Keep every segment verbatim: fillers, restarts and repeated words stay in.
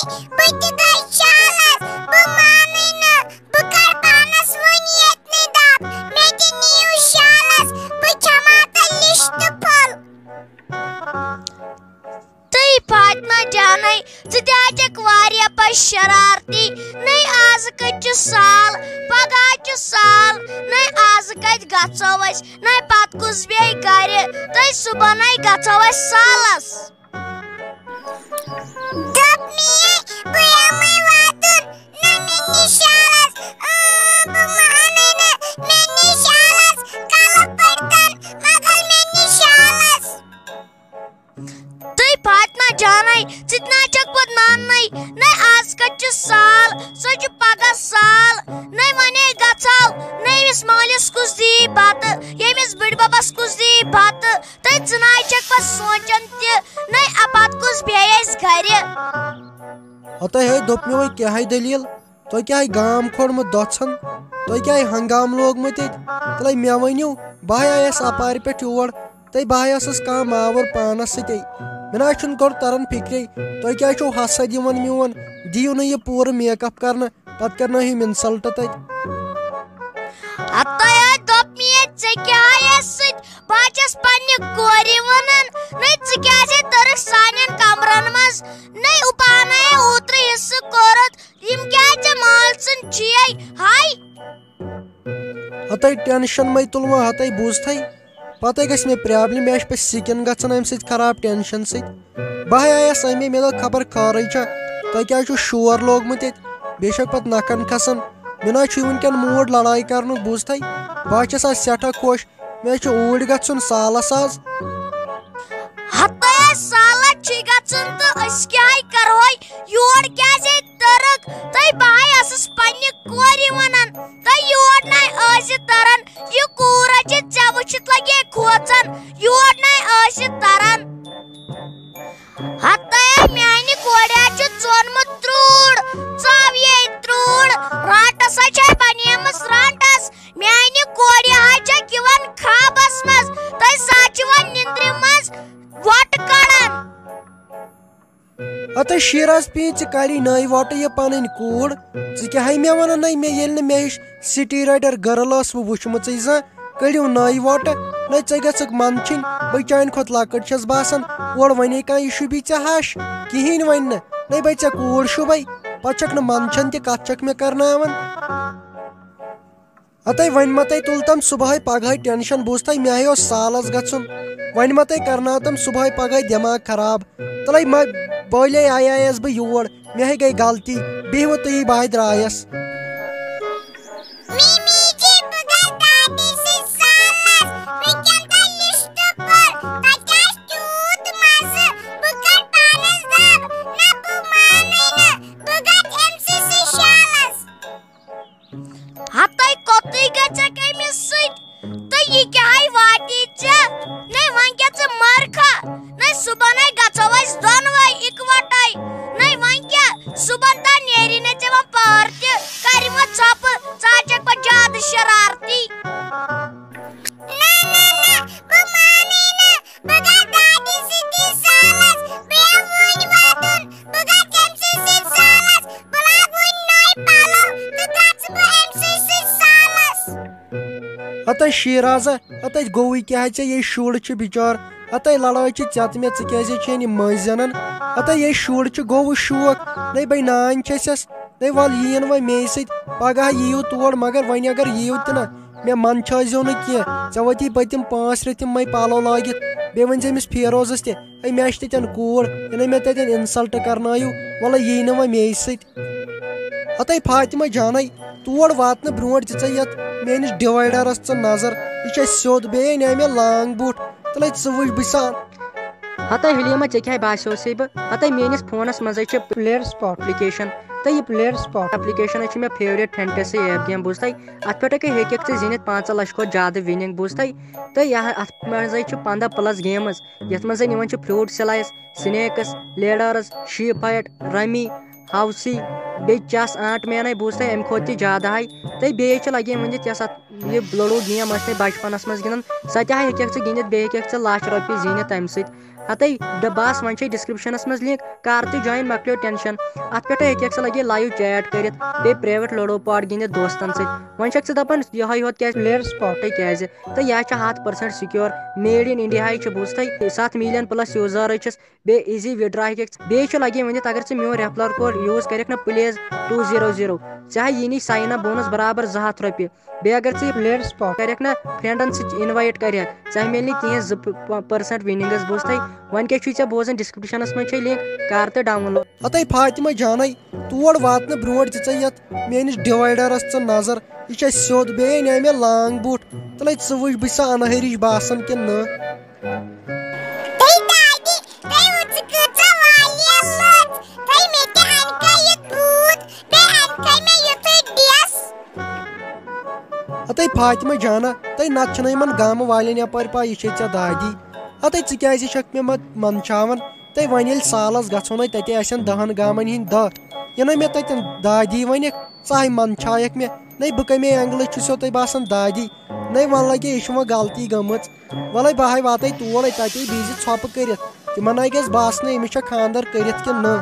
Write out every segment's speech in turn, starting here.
بہٕ تہِ گٔے شالس، بہٕ مانٕے نہٕ، بہٕ کَرٕ پانَس وۄنۍ ییٚتنٕے دَب، مےٚ تہِ نِیِو شالس، بہٕ کھٮ۪مہٕ ہا تۄہہِ لِشتہٕ پھوٚل۔ تہٕ فاطمہ جانَے، ژٕ تہِ ہا چھَکھ واریاہ پَے شرارتی، نَے آز کَتہِ چھُ سال، پگاہ چھُ سال، نَے آز کَتہِ گژھو أسۍ، نَے پَتہٕ کُس بیٚہہِ گَرِ، تہٕ صُبحَنَے گژھو أسۍ سالَس۔ دوٚپ مے، بہٕ یِمَے واتُن، نہ مےٚ نِش شالَس، اۭں، بہٕ مانَے نہٕ، مےٚ نِش شالَس، کَلہٕ پٔٹۍ تَن، مَگَل مےٚ نِش شالَس۔ تُہۍ فاطمہ جانَے، ژٕ تہِ نہ چھَکھ پَتہٕ ماننَے، نَے آز کَتہِ چھُ سال، سُہ چھُ پَگاہ سال، نَے وَنے گژھو، نَے أمِس مٲلِس کُس دی بَتہٕ، ییٚمِس بٕڈِ بَبَس کُس دی بَتہٕ، تہٕ ژٕ نہ چھَکھ پَتہٕ سونٛچان تہِ، نَے اَپَتہٕ کُس بیٚہہِ اَسہِ گَرِ۔ ہَتَے ہے، دوٚپ مےٚ وۄنۍ کیٛاہ ہے دٔلیٖل؟ تۄہہِ کیٛاہ ہے گام کھوٚرمُت دۄژھن؟ تۄہہِ کیٛاہ ہے ہنگام لوگمُت ییٚتہِ؟ تَلَے مےٚ ؤنِو، بہٕ ہے آیَس اَپارِ پٮ۪ٹھ یور، تَے بہٕ ہے ٲسٕس کانٛہہ ماوُر پانَس سۭتے۔ مےٚ نہ حظ چھُنہٕ گۄڈٕ تَران فِکرے، تۄہہِ کیٛازِ چھُو حسد یِوان میون؟ دِیِو نہٕ یہِ پوٗرٕ make up کَرنہٕ، پَتہٕ کَرنٲیِو یِم insult تَتہِ۔ ہَتَے ہے دوٚپ مےٚ، ژےٚ کیٛاہ ہے اَسہِ سۭتۍ؟ بہٕ حظ چھَس پنٛنہِ کورِ وَنان، نَے ژٕ کیٛازِ ہے تٔرٕکھ سانٮ۪ن کَمرَن منٛز؟ نَے اوپانَے اوترٕ حصہٕ کوٚرُتھ، یِم کیٛاہ ژےٚ مٲلۍ سٕنٛدۍ چِیَے؟ ہاے! ہَتَے tension مَے تُل وۄنۍ، ہَتَے بوٗزتھَے۔ پَتَے گژھِ مےٚ problem، مےٚ چھِ پَتہٕ skin گژھان اَمہِ سۭتۍ خراب tension سۭتۍ۔ بہٕ ہے آیَس اَمے، مےٚ دوٚپ خبر خٲرٕے چھا، تۄہہِ کیٛازِ چھُو شور لوگمُت ییٚتہِ؟ بیٚیہِ چھَکھ پَتہٕ نَکھَن کھَسان۔ مےٚ نہ حظ چھُے وٕنۍکٮ۪ن mood لڑٲے کَرنُک، بوٗزتھَے۔ بہٕ حظ چھَس آز سٮ۪ٹھاہ خۄش، مےٚ حظ چھُ اوٗرۍ گژھُن سالَس آز۔ ہَتَے سالَس چھُے گژھُن تہٕ أسۍ کیٛاہ ہے کَرہوے؟ یور کیٛازِ ہے تٔرٕکھ؟ تۄہہِ بہٕ ہے ٲسٕس پنٛنہِ کورِ وَنان، تۄہہِ یور نَے ٲسِو تَران۔ یہِ کوٗر حظ چھِ ژےٚ وٕچھِتھ لَگے کھوژان، یور نَے ٲسِو تَران۔ ہَتَے میٛانہِ کورِ حظ چھُ ژوٚنمُت ترٛوٗڑ، ژاو یے ترٛوٗڑ، رانٛٹَس حظ چھے بَنیمٕژ رانٛٹَس۔ میٛانہِ کورِ حظ چھَکھ یِوان خابَس منٛز، تۄہہِ سا چھِ وۄنۍ نِندرِ منٛز وۄٹہٕ کَڑان۔ ہَتَے شیراز پی، ژٕ کَڑی نٔے وۄٹہٕ یہِ پَنٕنۍ کوٗر۔ ژٕ کیٛاہ ہے مےٚ وَنان نَے، مےٚ ییٚلہِ نہٕ مےٚ ہِش city rider girl ٲس وٕ وٕچھمٕژٕے زانٛہہ، کٔڑِو نٔے وۄٹہٕ۔ نَے ژٕ گژھکھ منٛدچھِنۍ، بٔے چانہِ کھۄتہٕ لۄکٕٹ چھَس باسان۔ اورٕ وَنے کانٛہہ، یہِ شوٗبی ژےٚ ہَش؟ کِہیٖنۍ وَنہِ نہٕ۔ نَے بٔے ژےٚ کوٗر شوٗبَے، پَتہٕ چھَکھ نہٕ منٛدچھان تہِ، کَتھ چھَکھ مےٚ کَرناوان۔ ہَتَے وۄنۍ ما تۄہہِ تُل تَم صُبحٲے پَگہٲے tension، بوٗزتھَے مےٚ ہے اوس سالَس گژھُن۔ وۄنۍ ما تۄہہِ کَرناو تَم صُبحٲے پَگہٲے دٮ۪ماغ خراب۔ تَلَے ما بٲلے آیایَس بہٕ یور، مےٚ ہے گٔے غلطی، بیٚہوٕ تُہی، بہٕ ہے درٛایَس۔ میمی جی، بہٕ گژھٕ دادی سۭتۍ سالَس، بہٕ کھٮ۪مہٕ تۄہہِ لِشتہٕ پھوٚل، تَتہِ آسہِ تیوٗت مَزٕ، بہٕ کَرٕ پانَس دَب، نہ بہٕ مانَے نہٕ، بہٕ گژھٕ أمۍ سٕے سۭتۍ شالَس۔ ہتَے کوٚتٕے گژھکھ أمِس سۭتۍ؟ تہٕ یہِ کیٛاہ ہے واتی ژےٚ؟ نے وۄنۍ کیٛاہ ژٕ مَرکھا؟ نے صُبحَنَے گژھو أسۍ دۄنوَے اِکوَٹَے۔ نے وۄنۍ کیٛاہ؟ صُبحَن تام نیری نہٕ ژےٚ وۄنۍ پار تہِ، کَرِ وۄنۍ ژھۄپہٕ، ژٕ ہا چھَکھ پَتہٕ زیادٕ شرارتی۔ نہ، نہ، نہ، بہٕ مانٕے نہٕ۔ بہٕ گژھٕ دادی سۭتی سالَس۔ بہٕ یِمہٕ وٕنۍ واتُن۔ بہٕ گژھٕ تٔمۍ سٕے سۭتۍ سالَس۔ بہٕ لاگہٕ وٕنۍ نٔے پَلو تہٕ گژھٕ بہٕ أمۍ سٕے سۭتۍ سالَس۔ ہتے شیرازا، ہتے گوٚوُے کیٛاہ ژےٚ؟ یے شُر چھُ بِچار، ہتے لڑٲے چھِ ژےٚ تہٕ مےٚ، ژٕ کیٛازِ چھے نہٕ مٔنٛزۍ زینان؟ ہتے یے شُر چھُ، گوٚوُے شوق، نے بے نانۍ چھسٮ۪س۔ ہے وَلہٕ یِیِن وۄنۍ مے سۭتۍ، پگاہ یِیِو تور، مگر وۄنۍ اگر یِیِو تہِ نہ، مےٚ منٛدچھٲیزیو نہٕ کینٛہہ۔ ژےٚ وٲتی پٔتِم پانٛژھ رٮ۪تھ یِمَے پَلو لٲگِتھ، بیٚیہِ ؤنۍ زِ أمِس فیروزَس تہِ، ہے مےٚ چھِ تَتٮ۪ن کوٗر، یہِ نَے مےٚ تَتٮ۪ن insult کَرنٲیِو، وَلہٕ یی نہٕ وۄنۍ مے سۭتۍ۔ ہَتَے فاطمہ جانَے، تور واتنہٕ برونٛٹھ دِژے یَتھ میٲنِس dividerس ژٕ نظر، یہِ چھےٚ سیوٚد، بیٚیہِ اَنے مےٚ لانٛگ بوٗٹھ، تَلَے ژٕ وٕچھ بہٕ سا۔ ہتاے حلیمہ، ژےٚ کیٛاہ باسیو سے بہٕ؟ ہتاے میٲنِس فونس منٛزے چھُ Player Spot application، تہٕ یہِ Player Spot application چھِ مےٚ favourite fantasy app game، بوٗزتھے؟ اتھ پٮ۪ٹھ ہیٚککھ ژٕ زیٖنِتھ پانٛژھ لچھ کھۄتہٕ زیادٕ winnings، بوٗزتھے؟ تہٕ یہِ اتھ منٛزے چھُ پنٛداہ plus games، یتھ منٛز زن یِوان چھِ fruit slice، snakes، ladders، sheep fight، rummy، housey، بیٚیہِ chess، ant man، بوٗزتھے؟ امہِ کھۄتہٕ تہِ زیادٕ ہاے۔ تہٕ بیٚیہِ چھِ لگے ؤنِتھ یۄس اتھ یہِ لوڈو game ٲسۍ مےٚ بچپنس منٛز گِنٛدان، سۄ تہِ ہا ہیٚککھ ژٕ گِنٛدِتھ، بیٚیہِ ہیٚککھ ژٕ لچھ رۄپیہِ زیٖنِتھ تمہِ سۭتۍ۔ ہتے بس وۄنۍ چھے ڈسکرپشنس منٛز لنک، کر تہٕ جوائن، مۄکلیو ٹینشن۔ اتھ پٮ۪ٹھے ہیٚککھ ژٕ لگے لایو چیٹ کٔرِتھ، بیٚیہِ پرایویٹ لوڈو پاڈ گِنٛدِتھ دوستن سۭتۍ۔ وۄنۍ چھکھ ژٕ دپان یہے ہوت کیازِ، لینڈ سپاٹے کیازِ؟ تہٕ یہِ چھِ ہتھ percent secure, made in India ہٕے چھِ، بوٗزتھٕے، ستھ ملین پلس یوزر چھِس، بیٚیہِ ایزی وِدڈرا ہیٚککھ ژٕ۔ بیٚیہِ چھُ لگے ؤنِتھ، اگر ژٕ میون ریفرل کوڈ یوز کرکھ نہ، پلیز ٹو زیرو زیرو، ژےٚ ہا یی نی ساین اپ بونس برابر زٕ ہتھ رۄپیہِ۔ بیٚیہِ اگر ژٕ یہِ لینڈ سپاٹ کرکھ نہ، فرینڈن سۭتۍ انوائٹ کرکھ، ژےٚ ہا میلنی تِہنٛز زٕ پٔرسنٹ وننگس، بوٗزتھٕے۔ وۄنۍ کیٛاہ چھُے ژےٚ بوزان؟ ڈسکرپشنس منٛز چھے لنک، کر تہٕ ڈاؤن لوڈ۔ ہتے فاطمہ جانے، تور واتنہٕ برونٛٹھ دِژے یتھ میٲنِس ڈیوایڈرس ژٕ نظر، یہِ چھے سیوٚد، بیٚیہِ انے مےٚ لانگ بوٗٹھ۔ تلے ژٕ وٕچھ، بہٕ چھسا انہٲرِش باسان کِنہٕ نہٕ؟ تُہۍ دادی، تُہۍ وٕچھِو کۭژاہ والیاہ لٔژ۔ تُہۍ مےٚ تہِ ہنکا یہِ بوٗت، بیٚیہِ ہنکھے مےٚ یُتھُے ڈیس۔ ہتے فاطمہ جانا، تۄہہِ نتہٕ چھنہٕ یِمن گامہٕ والٮ۪ن یپٲرۍ پاے یہِ چھے ژےٚ دادی۔ ہتے ژٕ کیازِ چھکھ مےٚ مت منٛدچھاوان؟ تۄہہِ وۄنۍ ییٚلہِ سالس گژھو نے، تتہِ آسن دہن گامن ہٕنٛدۍ دہ۔ یہِ نَے مےٚ تتٮ۪ن دادی ونکھ، ژٕ ہاے منٛدچھایکھ مےٚ۔ نَے بہٕ کمے اینگلہٕ چھُسو تۄہہِ باسان دادی؟ نَے وۄنۍ لگے یہِ چھِ وۄنۍ غلطی گٔمٕژ۔ وَلَے بہٕ ہاے واتے تور، تَتے بیٚیہِ زِ ژھۄپہٕ کٔرِتھ۔ تِمن ہاے گژھِ باسنہٕ أمِس چھا خاندر کٔرِتھ کِنہٕ نہٕ۔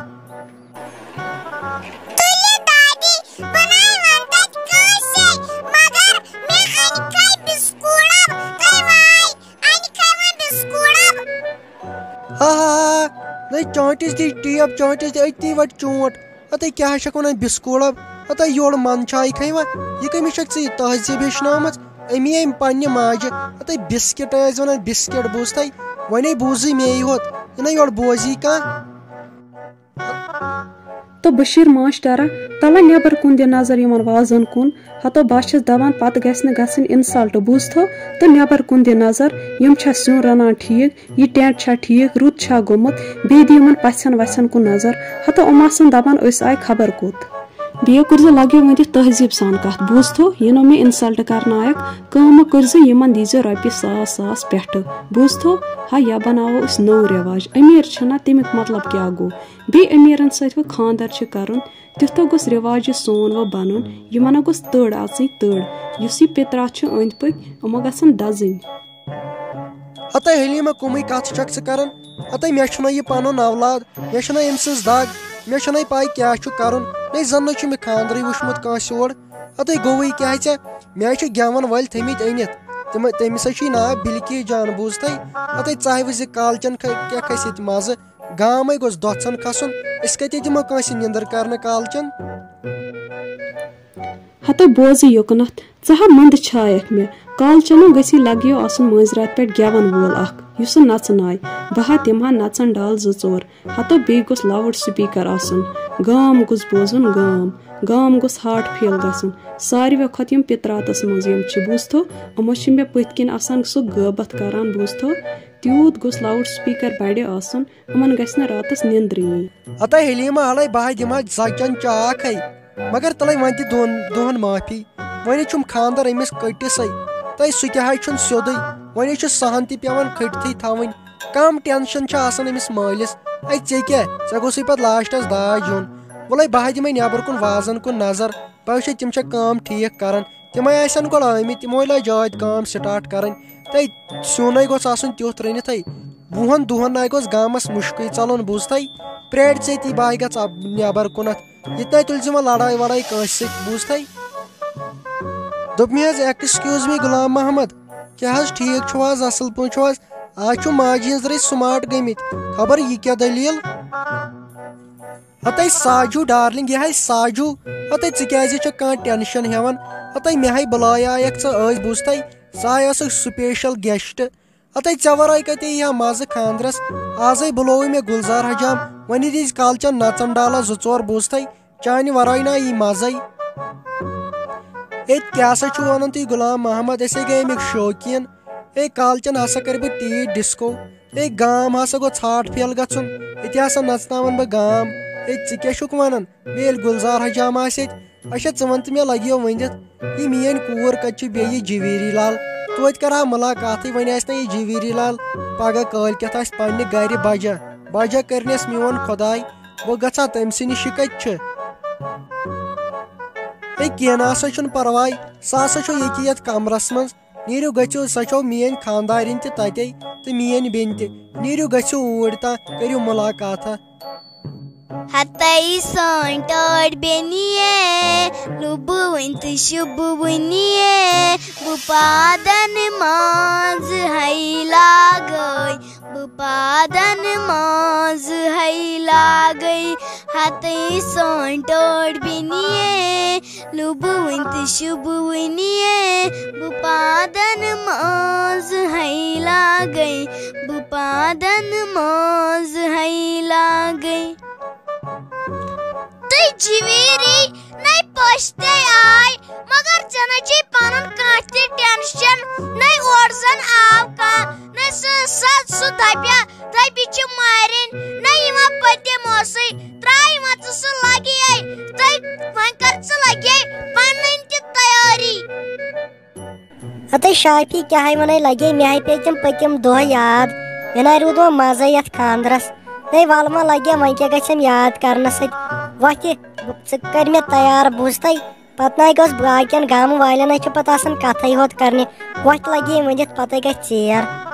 تُلہِ دادی، بہٕ نَے وَنہٕ تَتہِ کٲنٛسے، مگر مےٚ اَنہِ کھے بِسکوٗٹَم، تُہۍ وَے، اَنہِ کھے وۄنۍ بِسکوٗٹَم۔ ہا ہا ہا، نَے چونٛٹِس دی ٹیپ، چونٛٹِس دی أتی وَٹ چونٛٹ۔ ہتے کیٛاہ چھکھ ونان بِسکوٗڑ؟ ہتے یورٕ منٛدچھایہِ کھے وۄنۍ۔ یہِ کٔمِس چھکھ ژٕ یہِ تہذیٖب ہیٚچھنٲومٕژ؟ أمی أمۍ پننہِ ماجہِ۔ ہتے بِسکِٹ ٲسۍ ونان، بِسکِٹ، بوٗزتھے؟ وۄنے بوٗزٕے مے یوت، یہِ نہ یورٕ بوزی کانٛہہ۔ تہٕ بشیٖر ماشٹرا، تلہ نٮ۪بر کُن دِ نظر یِمن وازن کُن۔ ہتو بہٕ چھس دپان پتہٕ گژھِ نہٕ گژھٕنۍ insult، بوٗزتھو؟ تہٕ نٮ۪بر کُن دِ نظر، یِم چھا سیُن رنان ٹھیٖک؟ یہِ tent چھا ٹھیٖک، رُت چھا گوٚمُت؟ بیٚیہِ دِ یِمن پژھٮ۪ن وژھٮ۪ن کُن نظر۔ ہتو یِم آسن دپان أسۍ آیہِ خبر کوٚت۔ بیٚیہِ کٔرزِ لگیو وۄنۍ تہِ تہذیٖب سان کتھ، بوٗزتھو؟ یہِ نہٕ مےٚ insult کرنایکھ۔ کٲم مہ کٔرزِ، یِمن دیٖزِ رۄپیہِ ساس ساس پٮ۪ٹھٕ، بوٗزتھو؟ ہا، یا بناوو أسۍ نوٚو رٮ۪واج۔ أمیٖر چھِنہ، تمیُک مطلب کیٛاہ گوٚو؟ بیٚیہِ أمیٖرن سۭتۍ وۄنۍ خانٛدر چھِ کرُن، تیُتھ گوٚژھ رٮ۪واج یہِ سون وۄنۍ بنُن۔ یِمن گوٚژھ تٔڑ اژٕنۍ، تٔڑ۔ یُس یہِ پِترا چھُ أنٛدۍ پٔکۍ، یِمو گژھن دزٕنۍ۔ ہتے حلیمہ، کُمٕے کتھ چھکھ ژٕ کران؟ ہتے مےٚ چھُنہ یہِ پنُن اولاد، مےٚ چھُنہ أمۍ سٕنٛز دگ، مےٚ چھُنہ پاے کیٛاہ چھُ کرُن، نَے زن نہ چھُ مےٚ خانٛدرٕے وُچھمُت کٲنٛسہِ اور۔ ہتے گوٚوٕے کیٛاہ ژےٚ؟ مےٚ چھِ گٮ۪ون وٲلۍ تھٲمٕتۍ أنِتھ، تِم، تٔمِس ہا چھُے ناو بلکی جان، بوٗزتھے؟ ہتے ژاہہِ وٕچھ زِ کالچن کھ-، کیٛاہ کھسہِ ییٚتہِ مزٕ۔ گامے گوٚژھ دۄژھن کھسُن، أسۍ کتہِ دِمو کٲنٛسہِ نِندٕر کرنہٕ کالچن۔ ہتو بوزٕ یوٚکنتھ، ژٕ ہا منٛدٕ چھایکھ مےٚ۔ کالچنو گژھی لگیو آسُن مٲنٛزِ راتھ پٮ۪ٹھ گٮ۪ون وول اکھ، یُس سُہ نژناوِ۔ بہٕ ہا دِمہٕ ہا نژن ڈال زٕ ژور۔ ہتو بیٚیہِ گوٚژھ loud speaker آسُن۔ گام گوٚژھ بوزُن، گام۔ گام گوٚژھ heart feel گژھُن۔ ساروٕے کھۄتہٕ یِم پِتراتس منٛز یِم چھِ، بوٗزتھو؟ یِمو چھِ مےٚ پٔتھۍ کِنۍ آسان سُہ غٲبت کران، بوٗزتھو؟ تیوٗت گوٚژھ loud speaker بڑِ آسُن۔ یِمن گژھِ نہٕ راتس نیندرٕے یِنۍ۔ ہتے حلیمہ، اڑے بہٕ ہا دِمہٕ ہا زچن چاکھے، مگر تلے وۄنۍ تہِ دۄن دۄہن معٲفی۔ وۄنۍ چھُم خانٛدر أمِس کٔٹِسے، تہٕ سُہ تہِ ہا چھُنہٕ سیوٚدُے۔ وۄنۍ چھُ سہن تہِ پٮ۪وان کھٔٹتھٕے تھاوٕنۍ۔ کم tension چھُ آسان أمِس مٲلِس۔ اے ژےٚ کیٛاہ، ژےٚ گوٚژھُے پتہٕ لاسٹس داج یُن۔ وۄلے بہٕ ہا دِمے نٮ۪بر کُن وازن کُن نظر، بہٕ وٕچھے تِم چھا کٲم ٹھیٖک کران۔ تِمے آسن گۄڈٕ آمٕتۍ، تِمو لٲج یٲدۍ کٲم start کرٕنۍ۔ تہٕ سیُن ہے گوٚژھ آسُن تیُتھ رٔنِتھ ہے، وُہن دۄہن ناے گوٚژھ گامس مُشکٕے ژلُن، بوٗزتھے؟ پرٛارِ ژے تی، بہٕ ہاے گژھٕ اب-، نٮ۪بر کُنتھ، ییٚتہِ ناے تُلۍ زِ وۄنۍ لڑٲے وڑٲے کٲنٛسہِ سۭتۍ، بوٗزتھے؟ دوٚپ مےٚ حظ، "Excuse me غلام محمد، کیٛاہ حظ ٹھیٖک چھُو حظ، اصٕل پٲٹھۍ چھُو حظ؟ آز چھُو ماجہِ ہِنٛز رٕے smart گٔمٕتۍ، خبر یہِ کیٛاہ دٔلیٖل؟" ہتے ساجو ڈارلنگ، یہِ ہے ساجو، ہتے ژٕ کیٛازِ چھکھ کانٛہہ tension ہٮ۪وان؟ ہتے مےٚ ہے بُلایایکھ ژٕ ٲسۍ، بوٗزتھے؟ سۄ ہے ٲسٕکھ special guest۔ ہتے ژےٚ ورٲے کتے یی ہا مزٕ خاندرس؟ آزے بُلووُے مےٚ گُلزار حجام، وۄنۍ دیٖزِ کالچن نژن ڈالا زٕ ژور، بوٗزتھے؟ چانہِ ورٲے نا یی مزے۔ ہے کیٛاہ سا چھُو ونان تُہۍ غلام محمد؟ أسے گٔے امیُک شوقیٖن۔ ہے کالچن ہسا کرٕ بہٕ ٹیٖٹھ disco۔ ہے گام ہسا گوٚژھ heart feel گژھُن۔ ییٚتہِ ہسا نژناون بہٕ گام۔ ہے ژٕ کیٛاہ چھُکھ ونان؟ بیٚیہِ ییٚلہِ گلزار حجام آسہِ ییٚتہِ۔ اچھا، ژٕ ون تہٕ مےٚ، لگیو ؤنِتھ، یہِ میٲنۍ کوٗر کتہِ چھِ بیٚیہِ یہِ جویری لال؟ توتہِ کرٕ ہا مُلاقاتٕے، وۄنۍ آسہِ نہ یہِ جویری لال، پگاہ کٲلۍ کٮ۪تھ آسہِ پننہِ گرِ بجا۔ بجا کرنس میون خۄداے، بہٕ گژھٕ ہا تٔمۍ سٕے نِش، یہِ کتہِ چھِ؟ ہے کینٛہہ نہ سا چھُنہٕ پرواے، سۄ ہسا چھو ییٚتی یتھ کمرس منٛز۔ نیٖرِو گٔژھِو، سۄ چھو میٲنۍ خانٛدارِنۍ تہِ تتے۔ تہٕ میٲنۍ بیٚنہِ تہِ۔ نیٖرِو، گٔژھِو اوٗرۍ تہٕ کٔرِو مُلاقاتہ۔ ہتے سٲنۍ ٹٲٹھۍ بیٚنیے، لُبوٕنۍ تہٕ شُبوٕنیے، بہٕ پادن منٛز ہے لاگے، بہٕ پادن منٛز ہے لاگے۔ ہتے سٲنۍ ٹٲٹھۍ بیٚنیے، لُبوٕنۍ تہٕ شُبوٕنیے، بہٕ پادن منٛز ہے لاگے، بہٕ پادن منٛز ہے لاگے۔ تہٕ جویری نَے پٔژھۍ تہِ آے، مگر ژےٚ نَے چھے پنُن کانٛہہ تہِ ٹینشن، نَے اورٕ زن آو کانٛہہ، نَے سُہ سَز سُہ دَپیا، دَپہِ چھِ مارِنۍ، نَے یِوان پٔتِم اوسُے، ترٛاے وۄنۍ ژٕ سُہ لگے، تہٕ وۄنۍ کر ژٕ لگے پنٕنۍ تہِ تیٲری۔ ہتے شافی، کیٛاہ ہے ونے لگے، مےٚ ہے پیٚیہِ تِم پٔتِم دۄہ یاد، مےٚ نَے روٗد وۄنۍ مزے یتھ خاندرس۔ ہے ول وۄنۍ لگے، وۄنۍ کیٛاہ گژھٮ۪م یاد کرنس سۭتۍ۔ وۄتھِ، ژٕ کر مےٚ تیار، بوٗزتھے؟ پتہٕ نَے گوٚژھ باقین گامہٕ والٮ۪ن، اَسہِ چھِ پتہٕ آسان کتھے ہوت کرنہِ۔ وۄتھِ لگے ؤنِتھ، پتے گژھِ ژیر۔